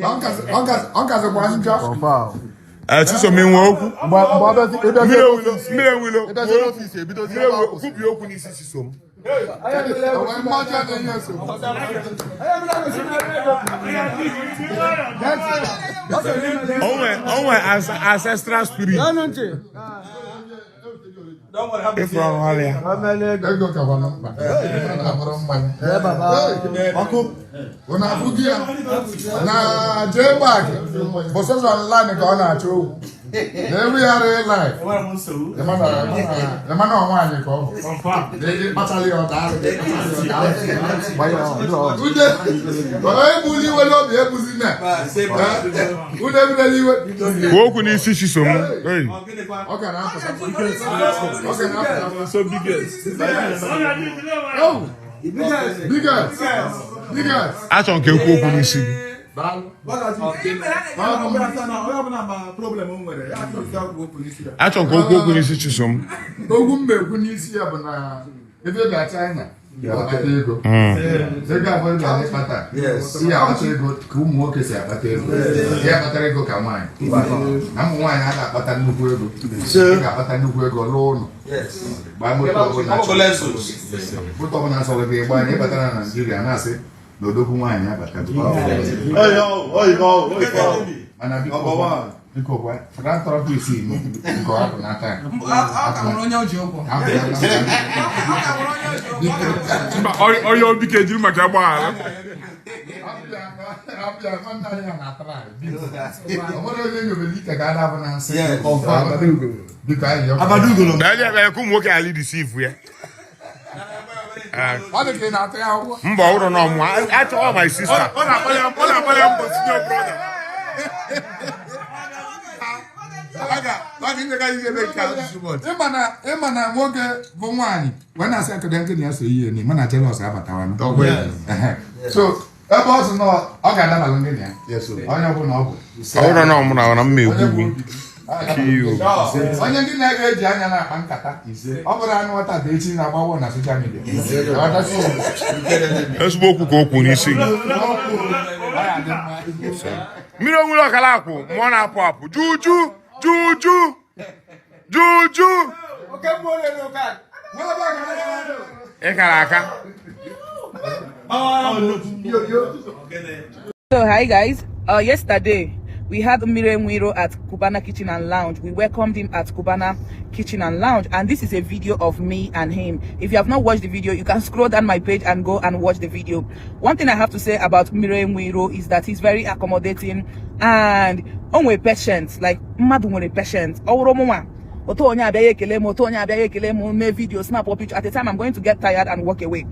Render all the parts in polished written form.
Ọ kazikwa njọ. Confirm. Ee, Chisom, inwe okwu? Mgbe ịbịazi Mmiri n'ọfịs, ewilo, mmiri ewilo. ịbịazi n'ọfịs, ebidozi Mmiri ebe ewu akwụsị. Kwubie okwu n'isi Chisom. Onwe mmajọ na-enye nsogbu. Onwe ancestral spirit. Ịfụrụ ọrụ ọrịa. Ego kakwanụ mkpa. Ọ na-abụrụ mmanya. Ọkụ. Unu afụghị ya na jee gbak bụ sọsọ online ka ọ na-achọ okwu na ewu ya real life. Ịma na ọ nwaanyị ka ọ bụ kpatara ya, ọ daalụ. Ude egbuli iwe n'obi, egbuzi na ude ebulela iwe. Kwuo okwu n'isi Chisom. Hey. Ọ ga na-apụta, ọ ga na-apụta. So biggest. Oh, biggest, biggest. Achọrọ m ka ekwu okwu n'isi gị. Daalụ. Onye ọbụla ma problem o nwere, ya achọrọ okwu n'isi ya. Achọrọ m ka okwu okwu n'isi Chisom. Okwu m na-ekwu n'isi ya bụ na ebe ị ga China akpata ego, ego abụọ ị ga ịkpata, ihe akpata ego ka ụmụ nwoke si akpata ego, ya akpatara ego ka nwaanyị na ụmụ nwaanyị a ga-akpata nnukwu ego. Ị ga-akpata nnukwu ego, lụọ ụlọ, gbaa moto ọbụla, moto ọbụla sọrọ gị gbaa. Na ịbatara na Naijiria, na-asị na odogwu nwaanyị abatago. Mana biko, biko gwa philanthropist nke ọ hapụ n'aka ya. Hapụ ya n'aka ya. Mba, onye obi ka ejiri maka gbaghara. Hapụ ya, nwanne anyị ya na-atara anyị. Biko. Ọ nwere onye nyobere ike ka a na-abụ na nsị. Biko, anyị yọọ. Na ndị ekpere ka ụmụ nwoke ghara ideceive ya. Ọ dị ka ị na-atụ ya akwụkwọ. Mba, ọ bụrụ na ọmụ achọ my sister. Ọ na-akpali ya mbọ, senior brother. Ịma na nwoke bụ nwaanyị wee na-asị akụda nke na ya so ihe ni mana jealous abatawanụ. So ebe ọ sị na ọ ga-adabalụ ndị na ya, onye ọbụla ọ bụ. Ọ bụrụ na ọmụ na mma onye egwu bụ gị. obi gị. Onye ndị na-eji anya na-akpa nkata, ọ bụrụ anụ ọta dị echi na-agbawo na social media. Ezigbo okwu ka o kwu n'isi gị. Mmiri onwere ọkara akwụ, mmụọ na-apụ apụ, juju juju juju. Ị kara aka. So hi guys, yesterday we had Mmiri Enweilo at Cubana Kitchen and Lounge. We welcomed him at Cubana Kitchen and Lounge, and this is a video of me and him. If you have not watched the video, you can scroll down my page and go and watch the video. One thing I have to say about Mmiri Enweilo is that he's very accommodating and onwe patient, like mmadụ nwere patient. Ọ wụrụ mụnwa, otu onye abịa ya ekele m, otu onye abịa ya ekele m, mee video, snap or picture. At the time, I'm going to get tired and walk away.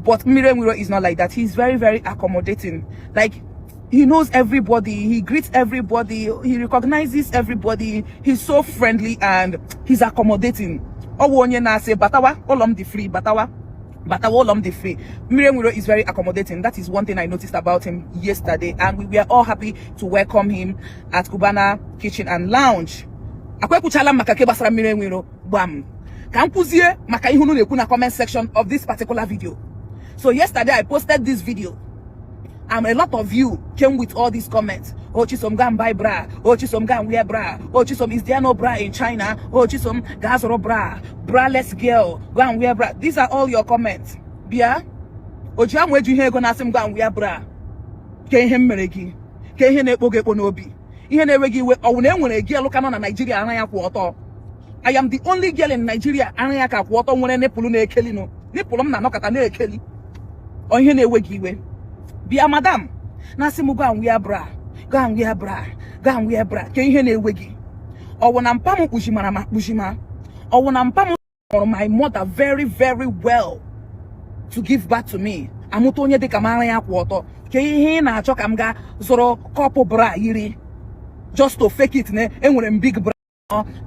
But Mmiri Enweilo is not like that. He's very, very accommodating. Like, he knows everybody. He greets everybody. He recognizes everybody. He's so friendly and he's accommodating. Ọ wụ onye na-asị batawa, ụlọ m dị free, batawa. Batawa, ụlọ m dị free. Mmiri Enweilo is very accommodating. That is one thing I noticed about him yesterday. And we were all happy to welcome him at Cubana Kitchen and Lounge. Akwekwuchala m maka ke gbasara Mmiri Enweilo gbam. Ka m kwuzie maka ihe unu na-ekwu na comment section of this particular video. So yesterday I posted this video and a lot of you came with all these comments. "Oh Chisom, go and buy bra. Oh Chisom, go and wear bra. Oh Chisom, is there no bra in China? Oh Chisom, gaa zụrụ bra. Braless girl, go and wear bra." These are all your comments. Bịa, oji amụ eju ihe ego na-asị m go and wear bra. Ke ihe m mere gị? Ke ihe na-ekpo gị ekpo n'obi? Ihe na-ewe gị iwe, ọ wụ na e nwere girl ka nọ na Nigeria ara ya kwụ ọtọ? I am the only girl in Nigeria ara ya ka kwụ ọtọ, nwere nipple na-ekeli nụ. Nipple m na-anọkọta na-ekeli. Ọ ihe na-ewe gị iwe? Bịa, madam na-asị m go and wear bra, go and wear bra, go and wear bra. Ke ihe na-ewe gị? Ọ wụ na mpa m kpuchimara ma kpuchima? Ọ wụ na mpa m mụrụ my mother very, very well to give birth to me, amụta onye dịka m ara ya kwụ ọtọ? Ke ihe ị na-achọ ka m gaa zụrụ cup bra yiri, just to fake it na enwere m big bra,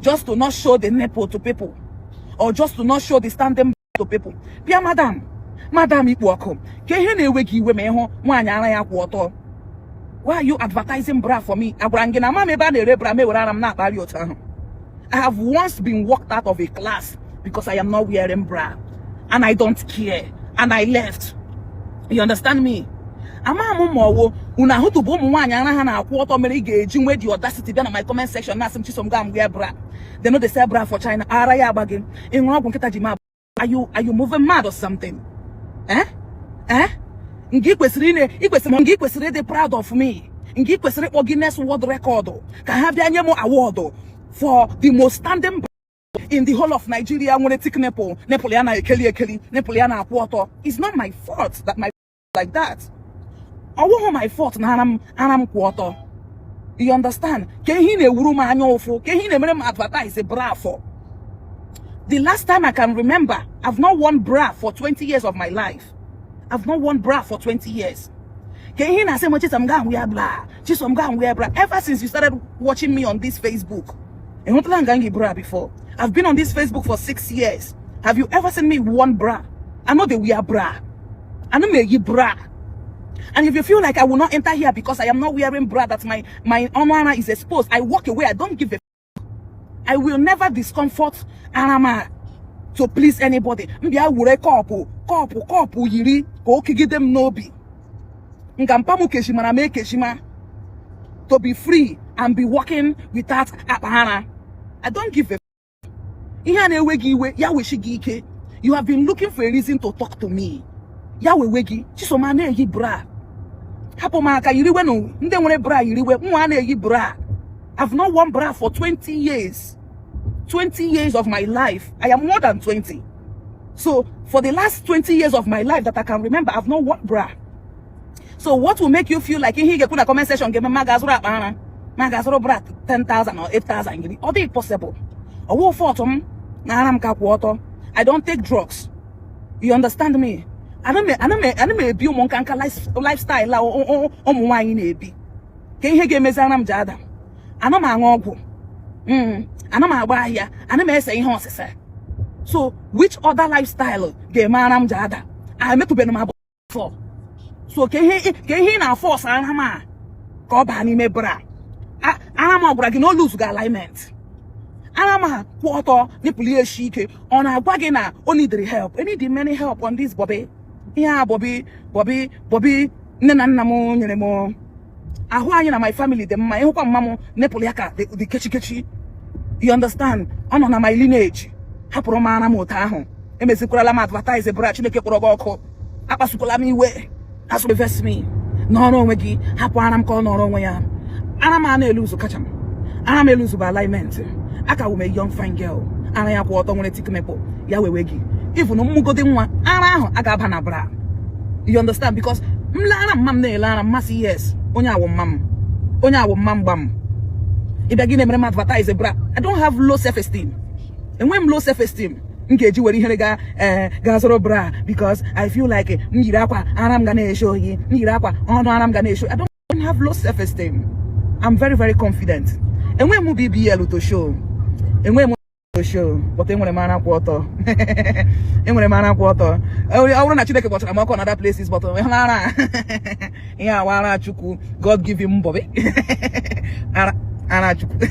just to not show the nipple to people or just to not show the standing to people? Bịa, madam, madam ikpu ọkụ, ka ihe na-ewe gị iwe ma ịhụ nwaanyị ara ya kwụ ọtọ? Why are you advertising bra for me? Agwara m gị na ama m ebe a na-ere bra m ewere ara m na-akpali otu ahụ. I have once been walked out of a class because I am not wearing bra, and I don't care, and I left. You understand me? Ama m ma ọwụ Unu ahụtụbụ ụmụ nwaanyị ara ha na-akwụ ọtọ mere ị ga-eji nwee the audacity bịa na my comment section na-asị m, "Chisom, go and wear bra. They no dey sell bra for China." Ara ya agba gị. Ị ṅụrụ ọgwụ nkịta ji ma? Are you moving mad or something? Eh, eh, nke ị kwesịrị ị ị kwesịrị, nke ị kwesịrị ịdị proud of me, nke ị kwesịrị ịkpọ Guinness World Record ka ha bịa nye m award for the most standing in the whole of Nigeria nwere thick nipple, nipple ya na-ekeli ekeli, nipple ya na-akwụ ọtọ. It's not my fault that my like that. Ọ wụghị my fault na ara m kwụ ọtọ. You understand? Ka ihe ị na-ewuru m anya ụfụ, ka ihe ị na-emere m advertise bra for. The last time I can remember, I've not worn bra for 20 years of my life. I've not worn bra for 20 years. Ka ihe ị na-asị m, "Chisom, go and wear bra. Chisom, go and wear bra." Ever since you started watching me on this Facebook, ị hụtala nga m yi bra before? I've been on this Facebook for 6 years. Have you ever seen me worn bra? I no dey wear bra. I no eyi bra. And if you feel like I will not enter here because I am not wearing bra, that my honor is exposed, I walk away. I don't give a. I will never discomfort ara m a to please anybody. M bịa were cup cup cup yiri ka o kegide m n'obi. Nga mpa m keshimara m ekeshima to be free and be working without akpa ara. I don't give a. Ihe a na-ewe gị iwe ya wechi gị ike. You have been looking for a reason to talk to me. Ya wewe gị. Chisom na-eyi bra. Hapụ m aka, yiriwenụ. Ndị nwere bra yiriwe. Nwa na-eyi bra. I've not worn bra for 20 years. 20 years of my life. I am more than 20. So for the last 20 years of my life that I can remember, I've not worn bra. So what will make you feel like ihe ị ga-ekwu na comment section ga-eme ma ga-azụrụ akpa ara, ma ga-azụrụ bra 10,000 or 8,000 yiri? Ọ dịghị possible. Ọwụ fault m na ara m ka kwụ ọtọ. I don't take drugs. You understand me? Ana m ebi ụmụ nka nka lifestyle a ụmụ nwaanyị na-ebi. Ka ihe ga-emezi ara m ji ada? Ana m aṅụ ọgwụ. Ana m agba ahịa. Ana m ese ihe ọsịsa. So which other lifestyle ga-eme ara m ji ada? Emetụbeghị m abụọ before. So ka ihe ị na-afọs ara m a ka ọ baa n'ime bra? Ara m ọ gwara gị na o lose ga alignment? Ara m a kwụ ọtọ, nipple ya eshi ike, ọ na-agwa gị na o needed help? I need many help on this bobby. Ihe a bobby bobby bobby nne na nna m nyere m. Ahụ anyị na my family dị mma. Ịhụkwa mma m, nipple ya ka dị kechi kechi. You understand? Ọ nọ na my lineage. Hapụrụ m ara m otu ahụ. Emezikwarala m advertise bra. Chineke kpọrọ gị ọkụ. Akpasukwala m iwe. Asụ vex me. Nọrọ onwe gị. Hapụ ara m ka ọ nọrọ onwe ya. Ara m a na-elu ụzọ kacha m. Ara m elu ụzọ bụ alignment. Aka wụ m a young fine girl, ara ya kwụ ọtọ, nwere thick nipple. Ya wewe gị. Even mmugodi nwa ara ahụ a ga-aba na bra. You understand? Because m lee ara mma m, na-ele ara mmasị. Yes, onye awụ mma m, onye awụ mma m gba m. Ịbịa gị na-emere m advertise bra. I don't have low self esteem. Enweghị m low self esteem m ga-eji were ihere gaa ee gaa zụrụ bra because I feel like m yiri akwa, ara m ga na-eshi oyi. M yiri akwa, ọnụ ara m ga na-eshi. I don't have low self esteem. I'm very, very confident. Enweghị m BBL to show. Enweghị m to show, but enwere m ara kwụ ọtọ. Enwere m ara kwụ ọtọ. Ọ bụrụ na Chineke kpọchara m ọkụ na other places, but ịhụla ara a? Ihe awa ara Chukwu. God give him bobby ara ara Chukwu.